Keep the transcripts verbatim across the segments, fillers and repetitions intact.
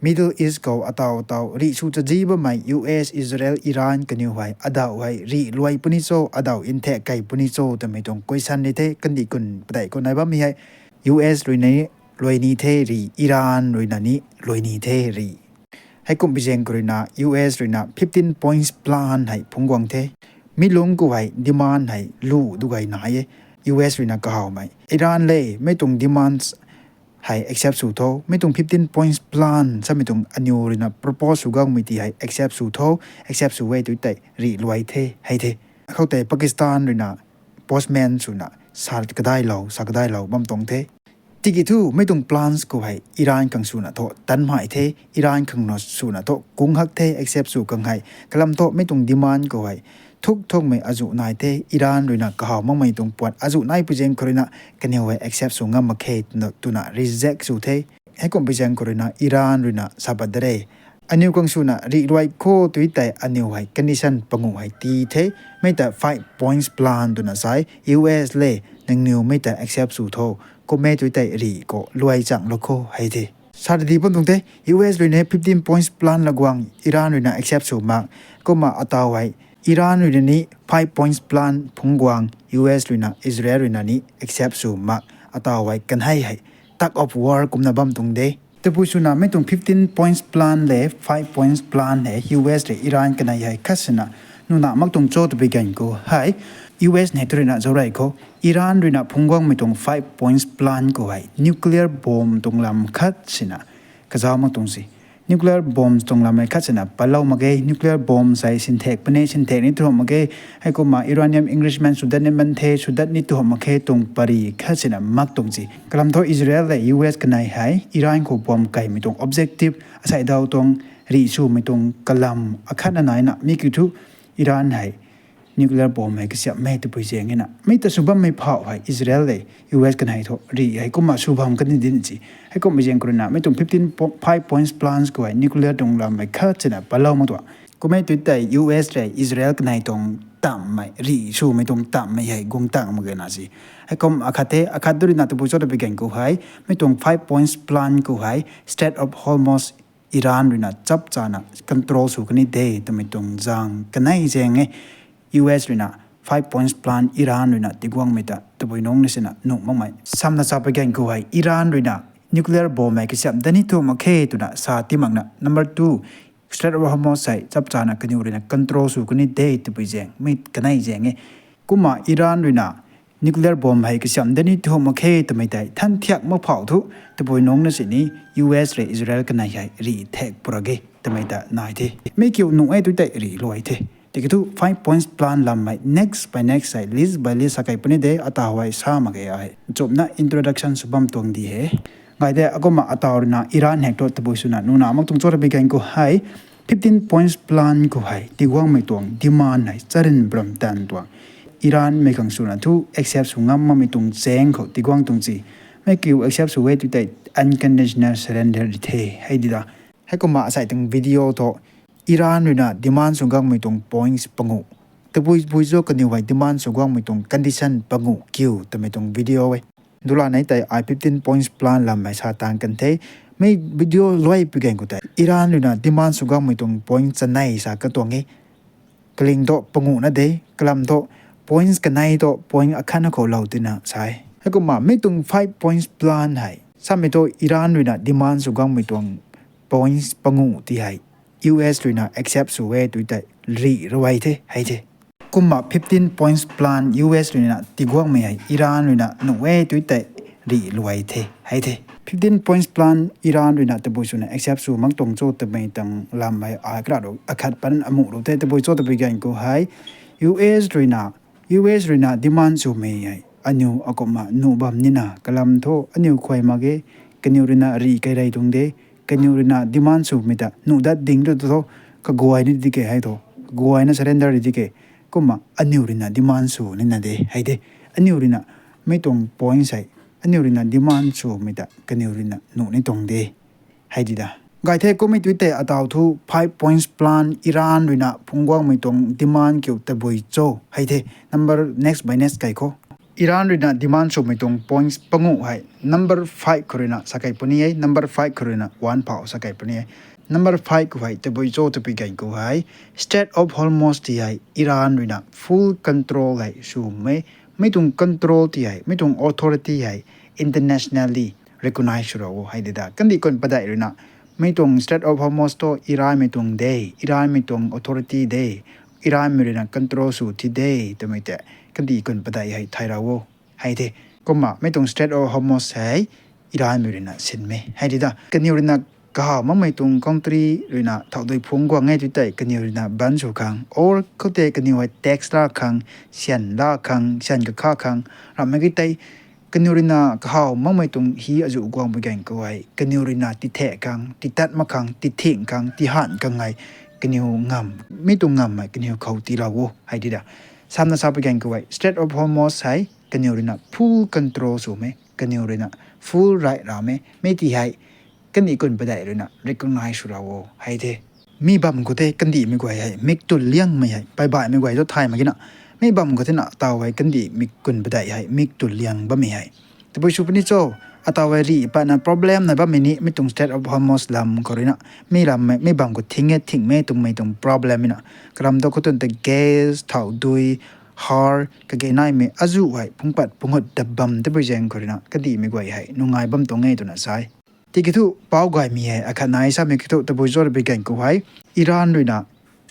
Middle East khou ataw ataw rih sw chazi bammei U S, Israel, Iran kaniw hei adauh hei rih luai puni cho, adauh nthaekc kei puni cho twmei tuang question ni the, kandih kun padeih khou nai bammei hei. U S ruina ni luai ni the rih, Iran ruina ni luai ni the rih. Heikumhpui zaeng khou ruina U S ruina fifteen points plan hei phungc guang the. Mi lungc khou hei demand hei lu dugay nai e. U S ruina kahawmei, Iran le, mei tuang demands hei accept sw tho, mei tuang fifteen points plan samei tuang aniw ruina propose sw guangmei ti hei accept sw tho, accept sw e tu tei rih luai the hei the. Khoutei Pakistan ruina postman swna sa kadailou, sa kadailou bam tuang the. Tiki thu mei tuang plans khou hei Iran khang swna thu tanmei the, Iran khang na swna thu kung hak the accept sw khang hei. Kalam thu mei tuang demand khou hei thuk thukmei azuh nai the, Iran ruina kahaw makmei tuang puat azuh naipui zaeng khou ruina kaniw hei accept sw ngam mak khe twna, twna reject sw the. Heikumhpui zaeng khou ruina Iran ruina sa pat de re. Aniw khang swna rih luai kho tu tei aniw hei condition panguh hei ti the. Mei ta five points plan twna sa e, U S le, nangniw mei ta accept sw tho, kummei tu tei rih khou luai chang lou kho hei the. Sa di bam tuang the, U S ruina fifteen points plan la guang, Iran ruina accept sw mak. Kumna ataw hei Iran ruina ni five points plan phungc guang, U S ruina, Israel ruina ni accept sw mak. Ataw hei kanhei hei tug of war kumna bam tuang de. Tabui swna mei tuang fifteen points plan le five points plan hei U S le Iran kanei hei khat sina nuna mak tuang cho tabui ganv khou hei, U S nei tu ruina zauc rey khou, Iran ruina phungc guangmei tuang five points plan khou hei nuclear bomb tuang lam khat sina kazauh mak tuang si. Nuclear bombs tuang lam hei khat sina palou mak ge, nuclear bombs hei sinthak puni, sinthak ni tu mak ge. Heikumna uranium enrichment swdat ni man the, swdat ni tu mak khe tuang pary khat sina mak tuang si. Kalam thu Israel le U S kanei hei Iran khou bomb kaimei tuang objective asei daw tuang rih swmei tuang kalam akhatna naina mi kiu thu Iran hei nuclear bomb hei kasiamhmei tabui zaeng na. Mei ta sw bammei phauh hei Israel le U S kanei thu rih hei kumna sw bam kani din si. Heikumhmei zaeng khou ruina mei tuang fifteen po-, five points plans khou hei nuclear tuang lam hei khat sina palou mak tuang. Kummei tu tei U S le Israel kanei tuang tamhmei, rih swmei tuang tamhmei hei guang tang mak ge na si. Heikum akhat the, akhat tu ruina tabui cho tabui ganv khou hei, mei tuang five points plan khou hei Strait of Hormuz Iran ruina chapchana control sw kani de twmei tuang zaeng kanei zaeng e. U S ruina five points plan Iran ruina tiguangmei ta tabui nungc na sina nuh makmei. Samna sa pui ganv khou hei Iran ruina nuclear bomb hei kasiam dat ni tu mak khe twna sa ti makna. Number two, Strait of Hormuz hei chapchana kaniw ruina control sw kani de tabui zaeng, mei kanei zaeng e. Kumna Iran ruina nuclear bomb hei kasiam dat ni tu mak khe twmei tei than thiak mak phauh thu, tabui nungc na sini U S le Israel kanei hei rih thak pura ge twmei ta nai the. Mei kiu nuh e tu tei rih luai the. Tiki thu five points plan lam hei next by next hei list by list sa kei puni de, ataw hei sa mak ge ai. Chupna introduction sw bam tuang di he. Ngai de, akumna ataw ruina Iran hei tu tabui swna nuna mak tuang cho tabui ganv khou hei, fifteen points plan khou hei tiguangmei tuang demand hei charyn bram tan tuang. Iran mei khang swna thu accept sw ngam makmei tuang chaeng khou tiguang tuang si. Mei kiu accept sw e tu tei unconditional surrender di the hei di da. Heikumna asei tuang video thu Iran ruina demand sw guangmei tuang points panguh, tabui bui cho kaniw hei demand sw guangmei tuang condition panguh kiu twmei tuang video e. Dula nei tei ai fifteen points plan lam hei sa tang kan the. Mei video luai pui ganv khou tei Iran ruina demand sw guangmei tuang point chanei sa katuang e. Kaling thu panguhna de, kalam thu points kanei thu point akhatna khou lou tina sa e. Heikumna mei tuang five points plan hei samei thu Iran ruina demand sw guangmei tuang points panguh ti hei U S ruina accept sw e tu tei rih luai the hei the. Kumna fifteen points plan U S ruina tiguangmei hei Iran ruina nuh e tu tei rih luai the hei the. Fifteen points plan Iran ruina tabui swna accept sw mak tuang cho twmei tuang lam hei ai kara ru akhat pan amuh ru the, tabui cho tabui ganv khou hei U S ruina, U S ruina demand swmei hei aniw akumna nuh bam nina, kalam thu aniw khuay mak ge, kaniw ruina rih kei rey tuang de, kaniw ruina demand swmei ta nuh dat ding tu thu kaguay ni di ke hei thu, kaguayna surrender di ke. Kumna aniw ruina demand sw nina de hei de. Aniw ruina mei tuang points hei, aniw ruina demand swmei ta kaniw ruina nuh ni tuang de hei di da. Gay the, kummei tu tei ataw thu five points plan Iran ruina phungc guangmei tuang demand kiu tabui cho hei the. Number next by next kei khou. Iran ruina demand swmei tuang points pangu hei number five khou ruina sa kei puni e, number five khou ruina one phou sa kei puni e. Number five khou hei tabui cho twpui gan khou hei, Strait of Hormuz ti hei Iran ruina full control hei swmei, mi tuang control ti hei, mi tuang authority hei internationally recognize sw ra o hei di da. Kandih kun padeih ruina, mi tuang Strait of Hormuz thu Iranmei tuang de, Iranmei tuang authority de, Iranmei ruina control sw ti de twmei tei kandih kun padeih hei thay ra o hei the. Kumna mi tuang Strait of Hormuz hei Iranmei ruina sinmei hei di da. Kaniw ruina kahaw makmei tuang country ruina thau dui phungc guang e tu tei kaniw ruina ban sw khang, or khoutei kaniw hei tax la khang, syan la khang, syan kakha khang, rammei ki tei kaniw ruina kahaw makmei tuang hi azuh guang pui gan khou hei kaniw ruina tithek khang, titat mak khang, tithing khang, tihan khang hei kaniw ngam, mi tuang ngam hei kaniw khou tiilou o hei di da. Samna sa pui gan khou hei Strait of Hormuz hei kaniw ruina full control swmei, kaniw ruina full right ramei, mi ti hei kandih kun padeih ruina recognize sw ra o hei the. Mi bam khou tei kandihmei guay hei mik tu liangmei hei, paibaihmei guay thu thay mak ge na. Mi bam khou tei na ataw hei kandihmei kun padeih hei mik tu liang bammei hei tabui sw puni cho, ataw hei rih patna problem na bammei ni mi tuang Strait of Hormuz lam khou ruina, mi lam, mi bam khou thing e, thingmei tuangmei tuang problem na, kalam thu khou tun tei gas, thau dui, har, kage naimei azuh hei phungpat phunghut dap bam tabui zaeng khou ruina kandihmei guay hei nungai bam tuang e twna sa e. Tiki thu pau gaymei hei akhat nai samei ki thu tabui cho twpui gan khou hei, Iran ruina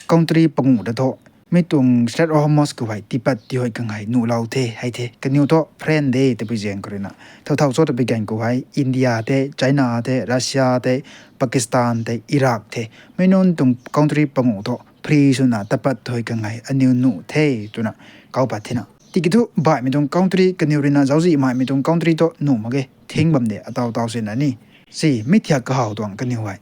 country panguh ta thu mi tuang Strait of Hormuz khou hei tiipat tiihoi khang hei nuhlou the hei the. Kaniw thu friend de twpui zaeng khou ruina, thau thau cho twpui gan khou hei India the, China the, Russia the, Pakistan the, Iraq the, mi nunc tuang country panguh thu free swna tiipat tiihoi khang hei aniw nuh the twna kau pat thena. Tiki thu baihmei tuang country, kaniw ruina zauczihmei tuang country thu nuh mak ge, thing bam de ataw taw sina ni. Si, mi thiak kahaw tuang kaniw hei,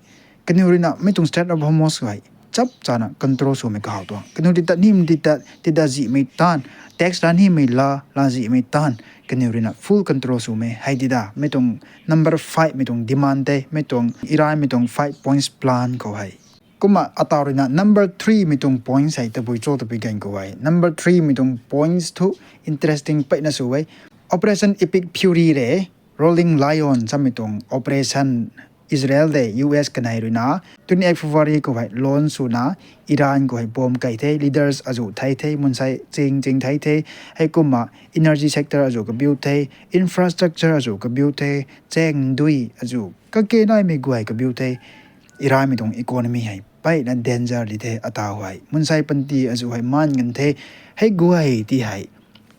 kaniw ruina mi tuang Strait of Hormuz hei chap chana control swmei kahaw tuang. Kaniw titat nimei titat, titat zihmei taanv, tax la nimei la, la zihmei taanv, kaniw ruina full control swmei hei di da. Mi tuang number five mei tuang demand tei, mi tuang Iranmei tuang five points plan khou hei. Kumna ataw ruina number three mei tuang points hei tabui cho twpui gan khou hei, number three mei tuang points thu interesting peyna sw e. Operation Epic Fury le Roaring Lion samei tuang operation Israel de U S kanei ruina twenty eight February khou hei launch swna Iran khou hei bomb kei the, leaders azuh thei the, mansei ching ching thei the, heikumna energy sector azuh kabiu the, infrastructure azuh kabiu the, chengdui azuh kake naimei guay kabiu the. Iranmei tuang economy hei peyna danger di the ataw hei, mansei panty azuh hei maan kan the. Hei guay ti hei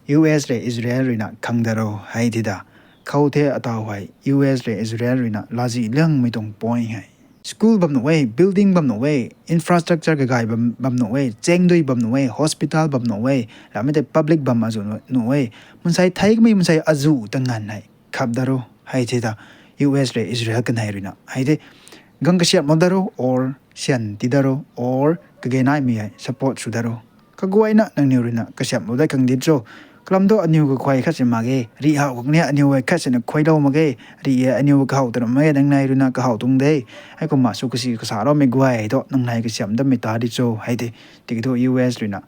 U S le Israel ruina khang dat ro hei ti da. Khou the ataw hei U S le Israel ruina lazih liangmei tuang point hei, school bam nuh e, building bam nuh e, infrastructure kagay bam, bam nuh e, chengdui bam nuh e, hospital bam nuh e, ramei tei public bam azuh nuh e, mansei thei kamei mansei azuh ta nganv hei khap dat ro hei ti da. U S le Israel kanei ruina hei the, gang kasiamhlou dat ro or syan tii dat ro or kage naimei hei support sw dat ro. Kaguayna nangniw ruina kasiamhlou dat khang di cho. Kalam thu aniw kakhuay khat si mak ge, rih how khang ni aniw hei khat sina khuaylou mak ge, rih e aniw kahaw twna mak ge, nangnei ruina kahaw tuang de. Heikumna sw kasi kasaloumei guay thu nangnei kasiam datmei ta di cho hei the. Tiki thu U S ruina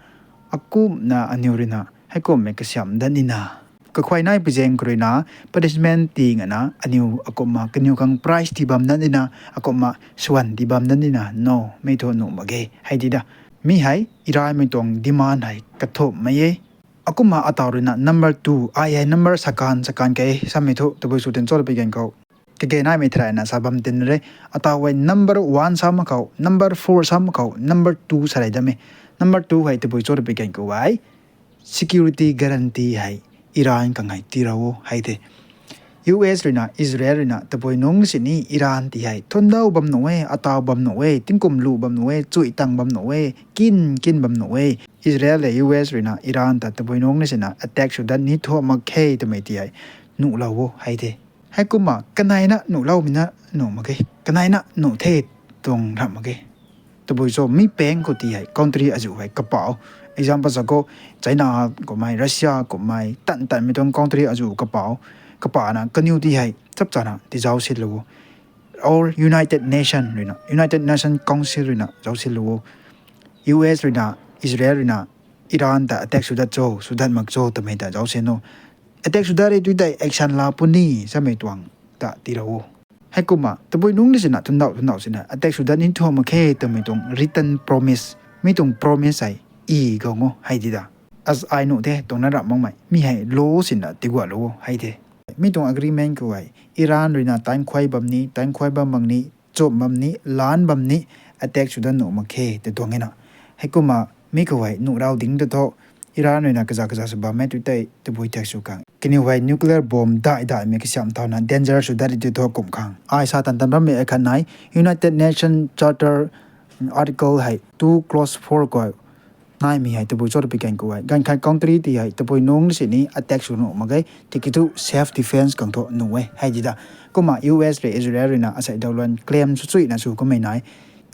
akumna aniw ruina heikumhmei kasiam dat nina, kakhuay nai pui zaeng khou ruina punishment tii ngana aniw akumna kaniw khang price tii bam dat nina, akumna swan tii bam dat nina, no, mi thu nuh mak ge hei di da. Mi hei Iranmei tuang demand hei kathumhmei e. Akumna ataw ruina number two, ai hei number sakan sakan kei samei thu tabui sw tin cho twpui gan khou, kage naimei tharayna sa bam tin re. Ataw hei number one sa mak khou, number four sa mak khou, number two sa rei dam e. Number two hei tabui cho twpui gan khou hei security guarantee hei Iran khang hei tii ra o hei the. U S ruina, Israel ruina tabui nungc sini Iran ti hei thundau bam nuh e, ataw bam nuh e, tingkum lu bam nuh e, chui tang bam nuh e, kin kin bam nuh e. Israel le U S ruina Iran ta tabui nungc sina attack sw dat ni thu mak khe twmei ti hei nuhlou o hei the. Heikumna kaneina nuhloumei na nuh mak ge, kaneina nuh the tuang ramh mak ge. Tabui cho mi pang khou ti hei country azuh hei kapau, example sa khou China kummei, Russia kummei, tan tanmei tuang country azuh kapau, kapana kaniw ti hei chap chana tizauc sinlou o. Or United Nation ruina, United Nation Council ruina zauc sinlou o. U S ruina, Israel ruina Iran ta attack sw dat cho, sw dat mak cho twmei ta zauc sin o. Attack sw dat ri tu tei action la puni samei tuang ta tiilou o. Heikumna tabui nungc ni sina thundauh thundauh sina attack sw dat ni thu mak khe twmei tuang written promise, mi tuang promise hei i gang o hei di da. As ai nuh the tuang na ramh makmei mi hei law sina tigualou o hei the. Mi tuang agreement khou hei Iran ruina tankhuay bam ni, tankhuay bam bang ni, chum bam ni, lan bam ni, attack sw dat nuh mak khe tei tuang e na. Heikumna mi khou hei nuh rau ding ta thu, Iran ruina kaza kaza sw bammei tu tei tabui attack sw khang kaniw hei nuclear bomb dai daimei kasiamh thauna danger sw dat ri tu thu kum khang ai sa tan tan bammei akhat nai, United Nations Charter Article hei two clause four khou naimei hei tabui cho twpui gan khou hei ganv khat country ti hei tabui nungc sini attack sw nuh mak ge, tiki thu self defence khang thu nuh e hei di da. Kumna U S rui Israel ruina asei dauluan claim sw chuina sw kummei nai.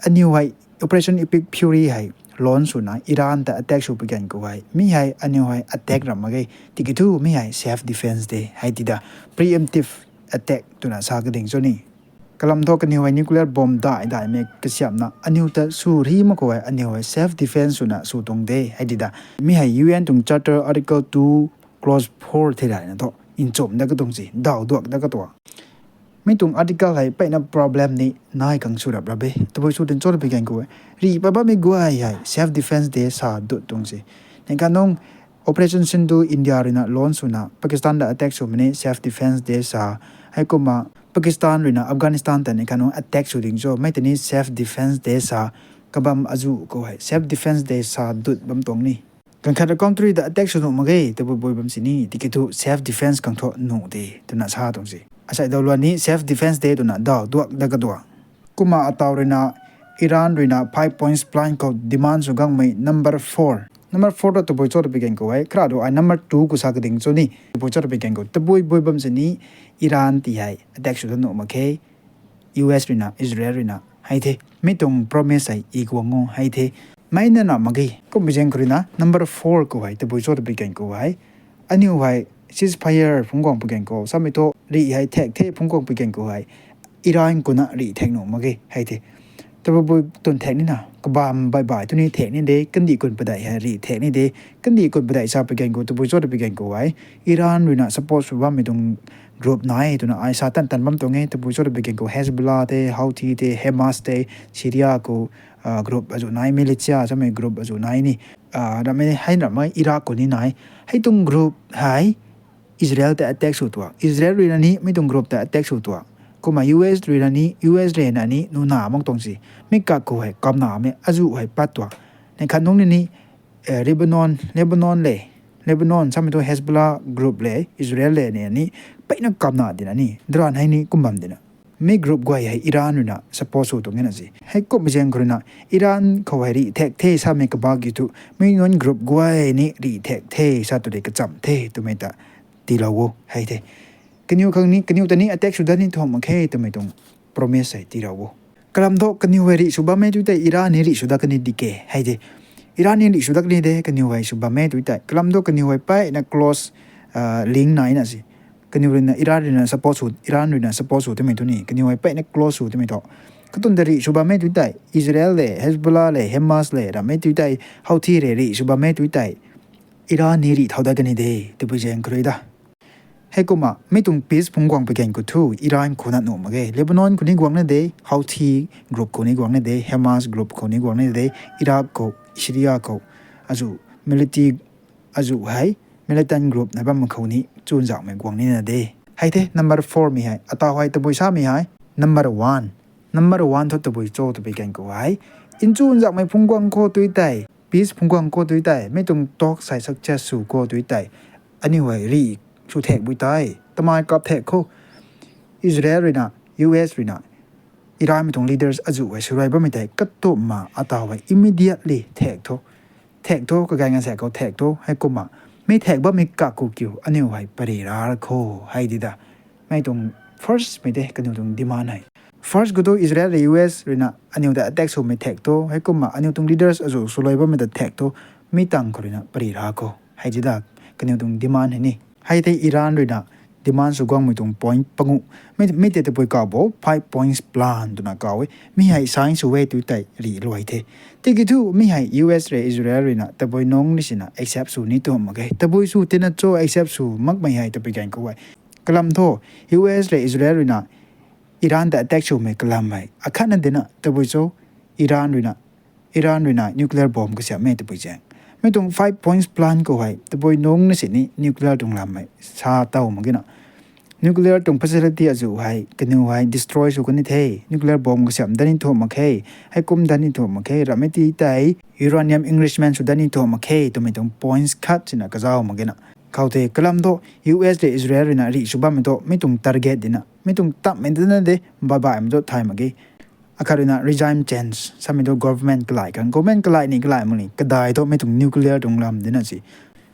Aniw hei Operation Epic Fury hei launch swna Iran ta attack sw pui gan khou hei mi hei aniw hei attack ram mak ge, tiki thu mi hei self defence de hei di da. Preemptive attack twna sa kading cho ni. Kalam thu kaniw hei nuclear bomb dai daimei kasiamhna aniw ta sw ri mak khou hei aniw hei self defence swna sw tuang de hei di da. Mi hei U N tuang Charter Article two clause four thei rana thu nchumh dat katuang si, daw duak dat katuang. Mi tuang article hei peyna problem ni nai khang sw rap rap e. Tabui sw tin cho twpui gan khou hei rih pat bammei guay hei self defence de sa dut tuang si. Neih khat nungc Operation Sindoor India ruina launch swna Pakistan ta attack swmei ni self defence de sa. Heikumna Pakistan ruina Afghanistan ta neih khat nungc attack sw ding cho mei tei ni self defence de sa. Kabam azuh khou hei self defence de sa dut bam tuang ni. Ganv khat country ta attack sw nuh mak ge tabui bui bam sini, tiki thu self defence khang thu nuh de twna sa tuang si. Asei dauluan ni self defence de twna daw duak dat katuang. Kumna ataw ruina Iran ruina five points plan khou demand sw gangmei number four. Number four ta tabui cho twpui gan khou hei kara tu ai number two khou sa kading cho ni. Tabui cho twpui gan khou tabui bui bam sini, Iran ti hei attack sw dat nuh mak khe. U S ruina, Israel ruina hei the. Mi tuang promise hei i guang o hei the. Mei na na mak ge. Kummei zaeng khou ruina number four khou hei tabui cho twpui gan khou hei aniw hei ceasefire phungc guang pui gan khou samei thu rih hei thek the phungc guang pui gan khou hei Iran khou na rih thek nuh mak ge hei the. Tabui bui twn thek nina kabam bai bai thu ni thek ni de, kandih kun padeih hei rih thek ni de. Kandih kun padeih sa pui gan khou tabui cho twpui gan khou hei Iran ruina support sw bammei tuang group nai twna ai sa tan tan bam tuang e. Tabui cho twpui gan khou Hezbollah tei, Houthi tei, Hamas tei, Syria khou group azuh nai, militia samei group azuh nai ni. Ramei hei ramei Iraq khou ni nai. Hei tuang group hei Israel ta attack sw tuang, Israel ruina ni mi tuang group ta attack sw tuang. Kumna U S ruina ni, U S ruina ni nuna mak tuang si. Mi kak khou hei kamnamei azuh hei pat tuang. Neih khat nungc ni ni Lebanon, Lebanon le, Lebanon samei thu Hezbollah group le Israel le ni ni peyna kamna dina ni drone hei ni kum bam dina. Mi group guay hei Iran ruina support sw tuang e na si. Heikumhmei zaeng khou ruina Iran khou hei rih thek the samei kabak kiu thu mi nunc group guay ni rih thek the sa tu de kacham the twmei ta tiilou o hei the. Kaniw khang ni, kaniw ta ni attack sw dat ni thu mak khe twmei tuang promise hei tiilou o. Kalam thu kaniw hei rih sw bammei tu tei Iran ni rih sw dat kani di ke hei de. Iran ni rih sw dat kani de kaniw hei sw bammei tu tei. Kalam thu kaniw hei peyna close link nai na si. Kaniw ruina Iran ruina support sw, Iran ruina support sw twmei tu ni kaniw hei peyna close sw twmei thu. Katuang ta rih sw bammei tu tei Israel le, Hezbollah le, Hamas le ramei tu tei, Houthi le rih sw bammei tu tei Iran ni rih thau dat kani de twpui zaeng khou rui da. Heikumna mi tuang peace phungc guang pui gan khou thu Iran khou na nuh mak ge, Lebanon khou ni guang na de, Houthi group khou ni guang na de, Hamas group khou ni guang na de, Iraq khou, Syria khou azuh military azuh hei militant group na bam khou ni chunzakmei guang nina de. Hei the number four mei hei, ataw hei tabui samei hei number one. Number one thu tabui cho twpui gan khou hei nchunzakmei phungc guang khou tu tei, peace phungc guang khou tu tei, mi tuang talk hei success sw khou tu tei aniw hei rih sw thek bui tei tamei kap thek khou Israel ruina, U S ruina Iranmei tuang leaders azuh hei swluai bammei tei katumna ataw hei immediately thek tho. Thek tho, kaganv ganv sa khou thek tho, heikumna mi thek bammei kak khou kiu aniw hei pary ra kho hei di da. Mei tuang first mei tei kaniw tuang demand hei. First khou tu Israel le U S ruina aniw ta attack swmei thek tho, heikumna aniw tuang leaders azuh swluai bammei ta thek tho, mi tang khou ruina pary ra kho hei di da kaniw tuang demand hei ni. Hei tei Iran ruina demand sw guangmei tuang point pangu. Mi tei tabui kaw bo five points plan twna kaw e. Mi hei sign sw e tu tei rih luai the. Tiki thu mi hei U S rui Israel ruina tabui nungc ni sina accept sw ni tuang mak ge. Tabui sw tina cho accept sw makmei hei tabui gan khou e. Kalam thu U S rui Israel ruina Iran ta attack swmei kalam hei akhatna dina tabui cho Iran ruina Iran ruina nuclear bomb kasiamhmei tabui zaeng. Mi tuang five points plan khou hei tabui nungc na sini nuclear tuang lammei sa taw mak gena. Nuclear tuang facility azu hei kaniw hei destroy sw kan ni the, nuclear bomb kasiamh dat ni thu mak khe, heikum dat ni thu mak khe, ramei ti tei uranium enrichment sw dat ni thu mak khe twmei tuang points khat sina kazauh mak gena. Khou the kalam thu U S le Israel ruina rih sw bammei thu mi tuang target dina, mi tuang tammei dina de, baibaihmei thu thay mak ge. Akhat ruina regime change samei thu government kalai khang, government kalai ni kalai mak ni kadai thu mi tuang nuclear tuang lam dina si.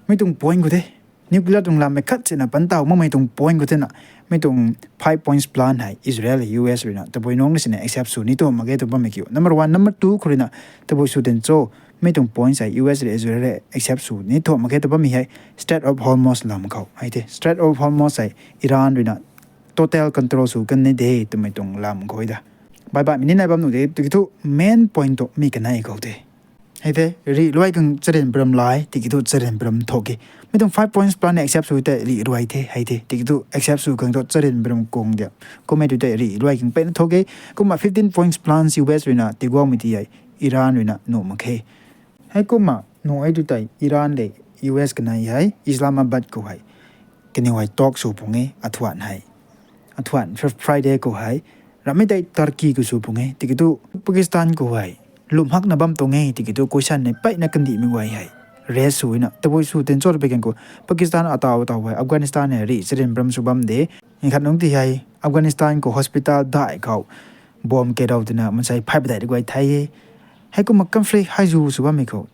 Mi tuang point khou the nuclear tuang lammei khat sina pan taw makmei tuang point khou thena, mi tuang five points plan hei Israel le U S ruina tabui nungc na sina accept sw ni thu mak ge tw bammei kiu. Number one, number two khou ruina tabui sw tin cho, mi tuang points hei U S le Israel accept sw ni thu mak ge tw bammei hei Strait of Hormuz lam khou hei the. Strait of Hormuz hei Iran ruina total control sw kan ni de twmei tuang lam khou e da. Baibaihmei ni nai bam nuh de, tiki thu main point thu mi kanei khou the. Hei the, rih luai khang charyn param lai, tiki thu charyn param thu ke. Mi tuang five points plan accept sw tei rih luai the, hei the, tiki thu accept sw khang thu charyn param kung de. Kummei tu tei rih luai khang peyna thu ke. Kumna fifteen points plan U S ruina tiguangmei ti hei Iran ruina nuh mak khe. Heikumna nuh e tu tei Iran le U S kanei hei Islamabad khou hei kaniw hei talk sw pung e, athuan hei. Athuan Fri-, Friday khou hei ramei tei Turkey khou sw pung e, tiki thu Pakistan khou hei lwm hakna bam tuang e, tiki thu question nei peyna kandihmei guay hei raise swna tabui sw tin cho twpui kan khou Pakistan ataw ataw hei Afghanistan hei rih charyn param sw bam de. Nkhat nungc ti hei Afghanistan khou hospital dai khou bomb keirou tina mansei phay padeih guay thei e. Heikumna conflict hei zu sw bammei khou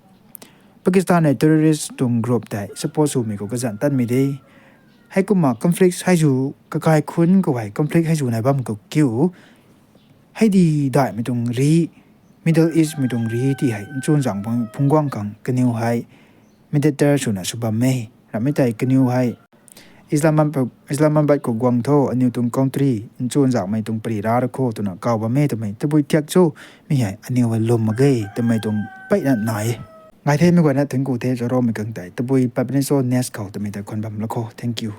Pakistan hei terrorist tuang group tei support swmei khou kazanc tanmei de. Heikumna conflict hei zu kakai khun khou hei conflict hei zu nai bam khou kiu, hei di daihmei tuang rih, Middle East mei tuang rih ti hei nchun zang phungc guang khang kaniw hei mediator swna sw bam e. Ramei tei kaniw hei Islam-, Islamabad khou guang tho, aniw tuang country nchun zakmei tuang pari ra ra kho twna kaw bam e twmei tabui thiak cho, mi hei aniw hei lwm mak ge twmei tuang peyna nai e. Ngai the mei guayna thank you the, zoroumei khang tei tabui patpani cho next khou twmei tei khwan bam la kho. Thank you.